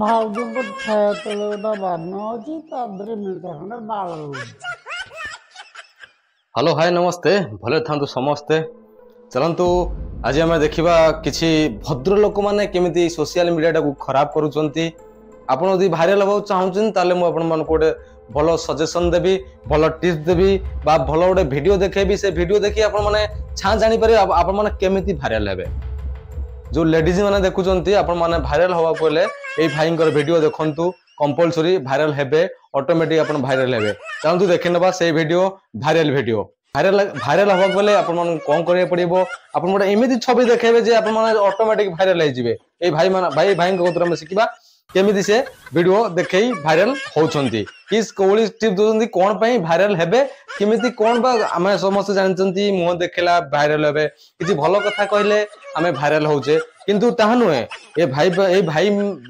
ଭାଉଜଙ୍କ ଛାୟା ତଳେ ଗୋଟେ ବାନ ଅଛି, ତା ଦେହରେ ମେଞ୍ଚା ଖଣ୍ଡେ ବାଳ ରହୁଛି। ହ୍ୟାଲୋ, ହାଏ, ନମସ୍ତେ, ଭଲରେ ଥାନ୍ତୁ ସମସ୍ତେ। ଚାଲନ୍ତୁ, ଆଜି ଆମେ ଦେଖିବା କିଛି ଭଦ୍ର ଲୋକମାନେ କେମିତି ସୋସିଆଲ ମିଡ଼ିଆଟାକୁ ଖରାପ କରୁଛନ୍ତି। ଆପଣ ଯଦି ଭାଇରାଲ ହେବାକୁ ଚାହୁଁଛନ୍ତି, ତାହେଲେ ମୁଁ ଆପଣମାନଙ୍କୁ ଗୋଟେ ଭଲ ସଜେସନ୍ ଦେବି, ଭଲ ଟିପ୍ସ ଦେବି ବା ଭଲ ଗୋଟେ ଭିଡ଼ିଓ ଦେଖେଇବି। ସେ ଭିଡ଼ିଓ ଦେଖି ଆପଣମାନେ ଛାଁ ଜାଣିପାରିବେ ଆପଣମାନେ କେମିତି ଭାଇରାଲ ହେବେ। ଯୋଉ ଲେଡିଜ ମାନେ ଦେଖୁଛନ୍ତି, ଆପଣମାନେ ଭାଇରାଲ ହେବାକୁ ହେଲେ ଏଇ ଭାଇଙ୍କର ଭିଡ଼ିଓ ଦେଖନ୍ତୁ, କମ୍ପଲସରି ଭାଇରାଲ ହେବେ, ଅଟୋମେଟିକ ଆପଣ ଭାଇରାଲ ହେବେ। ଚାଲନ୍ତୁ ଦେଖିନେବା ସେଇ ଭିଡ଼ିଓ, ଭାଇରାଲ ଭିଡ଼ିଓ। ଭାଇରାଲ ହେବାକୁ ହେଲେ ଆପଣମାନଙ୍କୁ କଣ କରିବାକୁ ପଡିବ? ଆପଣ ଗୋଟେ ଏମିତି ଛବି ଦେଖେଇବେ ଯେ ଆପଣମାନେ ଅଟୋମେଟିକ ଭାଇରାଲ ହେଇଯିବେ। ଏଇ ଭାଇ ମାନେ, ଭାଇଙ୍କ କତିରୁ ଆମେ ଶିଖିବା କେମିତି ସେ ଭିଡ଼ିଓ ଦେଖେଇ ଭାଇରାଲ ହଉଛନ୍ତି, କି କୋଉଭଳି ଟିପ୍ ଦଉଛନ୍ତି, କଣ ପାଇଁ ଭାଇରାଲ ହେବେ, କେମିତି କଣ। ବା ଆମେ ସମସ୍ତେ ଜାଣିଛନ୍ତି ମୁହଁ ଦେଖିଲା ଭାଇରାଲ ହେବେ, କିଛି ଭଲ କଥା କହିଲେ ଆମେ ଭାଇରାଲ ହଉଛେ, କିନ୍ତୁ ତାହା ନୁହେଁ। ଏ ଭାଇ, ଏଇ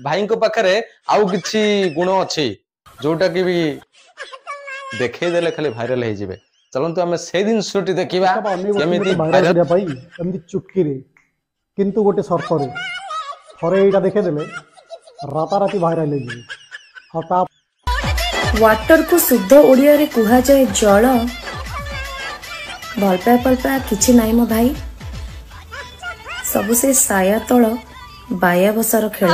ଭାଇଙ୍କ ପାଖରେ ଆଉ କିଛି ଗୁଣ ଅଛି ଯୋଉଟା କି ବି ଦେଖେଇ ଦେଲେ ଖାଲି ଭାଇରାଲ ହେଇଯିବେ। ଚାଲନ୍ତୁ ଆମେ ସେଇ ଜିନିଷଟି ଦେଖିବା। କେମିତି ଭାଇରାଲ କରିବା ପାଇଁ ଏମିତି ଚୁଟକିରେ, କିନ୍ତୁ ଗୋଟେ ସର୍ତ୍ତରେ, ଥରେ ଏଇଟା ଦେଖେଇଦେଲେ ରାତାରାତି ଭାଇରାଲ ହେଇଯିବେ। ଆଉ ତା ୱାଟରକୁ ଶୁଦ୍ଧ ଓଡ଼ିଆରେ କୁହାଯାଏ ଜଳ। ଭଲ ପାଇବା ଭଲ ପାଇବା କିଛି ନାହିଁ ମୋ ଭାଇ, ସବୁ ସେ ସାୟା ତଳ ବାୟା ବସାର ଖେଳ।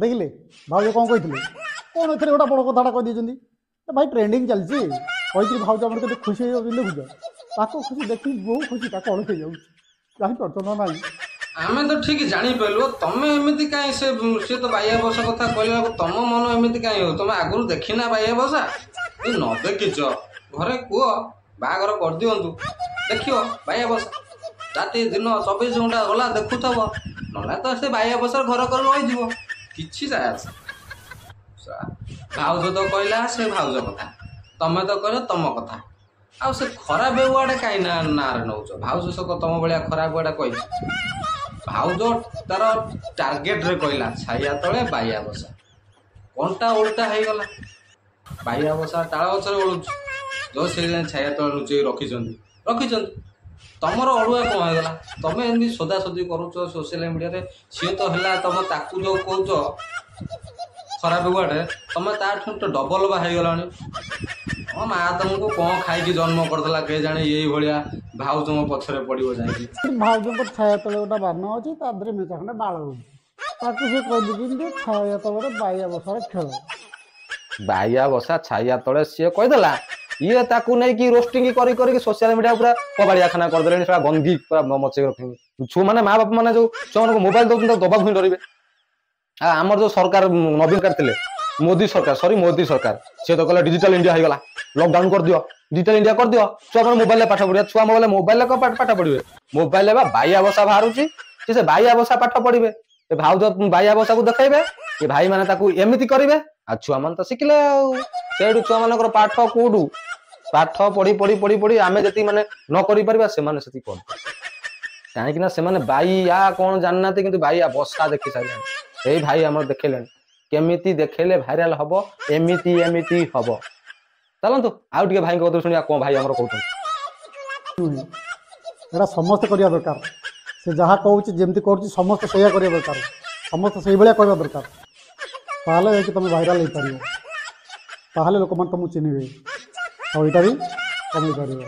ଦେଖିଲେ ଭାଉଜ କ'ଣ କହିଥିଲେ? କ'ଣ ଏଥିରେ ଗୋଟେ ବଡ଼ କଥାଟା କହିଦେଇଛନ୍ତି ଭାଇ, ଟ୍ରେଣ୍ଡିଂ ଚାଲିଛି କହିକିରି ଭାଉଜ ଆମର କେତେ ଖୁସି ହେଇଯାଉଛନ୍ତି ଦେଖୁଛ। ତାକୁ ଖୁସି ଦେଖି ବହୁ ଖୁସି ତାକୁ ଅଣ ହେଇଯାଉଛି, ଜାଣିପାରୁଛ ନା ନାଇଁ? ଆମେ ତ ଠିକ ଜାଣିପାରିଲୁ, ତମେ ଏମିତି କାହିଁ? ସେ ସିଏ ତ ବାଇଆ ବସା କଥା କହିବାକୁ ତମ ମନ ଏମିତି କାହିଁ ହଉ? ତମେ ଆଗରୁ ଦେଖିନା ବାଇଆ ବସା? ଯଦି ନ ଦେଖିଛ, ଘରେ କୁହ ବାହାଘର କରିଦିଅନ୍ତୁ, ଦେଖିବ ବାଇଆ ବସା। ରାତି ଦିନ 24 ଘଣ୍ଟା ଗଲା ଦେଖୁଥିବ, ନହେଲେ ତ ସେ ବାଇଆ ବସାର ଘର କରି ରହିଯିବ। କିଛି ଯାଏ ଆସେ। ଭାଉଜ ତ କହିଲା ସେ ଭାଉଜ କଥା, ତମେ ତ କହିଲ ତମ କଥା, ଆଉ ସେ ଖରାପ ୱାର୍ଡ କାହିଁ ନା ନାଁରେ ନଉଛ? ଭାଉଜ ସେ ତମ ଭଳିଆ ଖରାପ ୱାର୍ଡ କହିଛି? ଭାଉଜ ତାର ଟାର୍ଗେଟରେ କହିଲା ଛାଇଆ ତଳେ ବାଇଆ ବସା, କଣଟା ଓଲଟା ହେଇଗଲା। ବାଇଆ ବସା ତାଳ ଗଛରେ ଓଳୁଛି, ଯୋଉ ସେ ଛାଇଆ ତଳେ ଲୁଚେଇକି ରଖିଛନ୍ତି। ତମର ଅଡୁଆ କଣ ହେଇଗଲା? ତମେ ଏମିତି ସୋଦାସୋଦି କରୁଛ ସୋସିଆଲ ମିଡିଆରେ। ସିଏ ତ ହେଲା, ତମ ତାକୁ ଯୋଉ କହୁଛ ଖରାପ ୱାର୍ଡ, ତମେ ତାଠୁ ତ ଡବଲ ବା ହେଇଗଲାଣି। ହଁ, ମା ତମକୁ କଣ ଖାଇକି ଜନ୍ମ କରିଦେଲା କେଜାଣି, ଏଇଭଳିଆ ଭାଉଜଙ୍କ ପଛରେ ପଡିବ ଯାଇକି। ଭାଉଜଙ୍କ ଛାୟା ତଳେ ଗୋଟେ ବାନ ଅଛି, ତା ଦେହରେ ମେଞ୍ଚା ଖଣ୍ଡେ ବାଳ ରହୁଛି। ତାକୁ ସେ କହିଦେଇଛନ୍ତି ଛାୟା ତଳରେ ବାଇଆ ବସାର ଖେଳ। ବାଇଆ ବସା ଛାଇଆ ତଳେ ସିଏ କହିଦେଲା, ଇଏ ତାକୁ ନେଇକି ରୋଷ୍ଟିଂ କରି କରିକି ସୋସିଆଲ ମିଡିଆ ପୁରା କବାଡିଆ ଖାନା କରିଦେଲେଣି। ସେଟା ଗନ୍ଧି ପୁରା ମଚେଇ ରଖିଛନ୍ତି। ଛୁଆ ମାନେ, ମା ବାପା ମାନେ ଯୋଉ ଛୁଆମାନଙ୍କୁ ମୋବାଇଲ ଦଉଛନ୍ତି, ତାକୁ ଦବାକୁ ହିଁ ଡରିବେ। ଆଉ ଆମର ଯୋଉ ସରକାର ନବୀନ ସରକାର ଥିଲେ, ମୋଦି ସରକାର, ସରି, ମୋଦି ସରକାର, ସିଏ ତ କହିଲା ଡିଜିଟାଲ ଇଣ୍ଡିଆ ହେଇଗଲା, ଲକଡାଉନ କରିଦିଅ, ଡିଜିଟାଲ ଇଣ୍ଡିଆ କରିଦିଅ, ଛୁଆ ମାନେ ମୋବାଇଲରେ ପାଠ ପଢିବା। ଛୁଆ ମୋବାଇଲରେ କଣ ପାଠ ପଢିବେ? ମୋବାଇଲରେ ବା ବାଇଆ ବସା ବାହାରୁଛି, ସେ ବାଇଆ ବସା ପାଠ ପଢିବେ। ଏ ଭାଉଜ ବାଇଆ ବସାକୁ ଦେଖେଇବେ, ଏ ଭାଇ ମାନେ ତାକୁ ଏମିତି କରିବେ, ଆଉ ଛୁଆ ମାନେ ତ ଶିଖିଲେ। ଆଉ ସେଇଠୁ ଛୁଆ ମାନଙ୍କର ପାଠ କୋଉଠୁ? ପାଠ ପଢି ପଢି ପଢି ପଢି ଆମେ ଯେତିକି ମାନେ ନ କରିପାରିବା, ସେମାନେ ସେତିକି କରିଦେବେ। କାହିଁକି ନା ସେମାନେ ବାଇଆ କଣ ଜାଣିନାହାନ୍ତି, କିନ୍ତୁ ବାଇଆ ବସା ଦେଖି ସାରିଲେଣି। ଏଇ ଭାଇ ଆମର ଦେଖେଇଲେଣି କେମିତି ଦେଖେଇଲେ ଭାଇରାଲ ହବ, ଏମିତି ଏମିତି ହବ। ଚାଲନ୍ତୁ ଆଉ ଟିକେ ଭାଇଙ୍କ କତିରୁ ଶୁଣିବା କଣ ଭାଇ ଆମର କହୁଛନ୍ତି। ଏଇଟା ସମସ୍ତେ କରିବା ଦରକାର। ସେ ଯାହା କହୁଛି, ଯେମିତି କରୁଛି, ସମସ୍ତେ ସେଇଆ କରିବା ଦରକାର, ସମସ୍ତେ ସେଇଭଳିଆ କରିବା ଦରକାର। ତାହେଲେ ଯାଇକି ତୁମେ ଭାଇରାଲ ହେଇପାରିବ, ତାହେଲେ ଲୋକମାନେ ତୁମକୁ ଚିହ୍ନିବେ ଆଉ ଏଇଟା ବି କମେଇ ପାରିବ।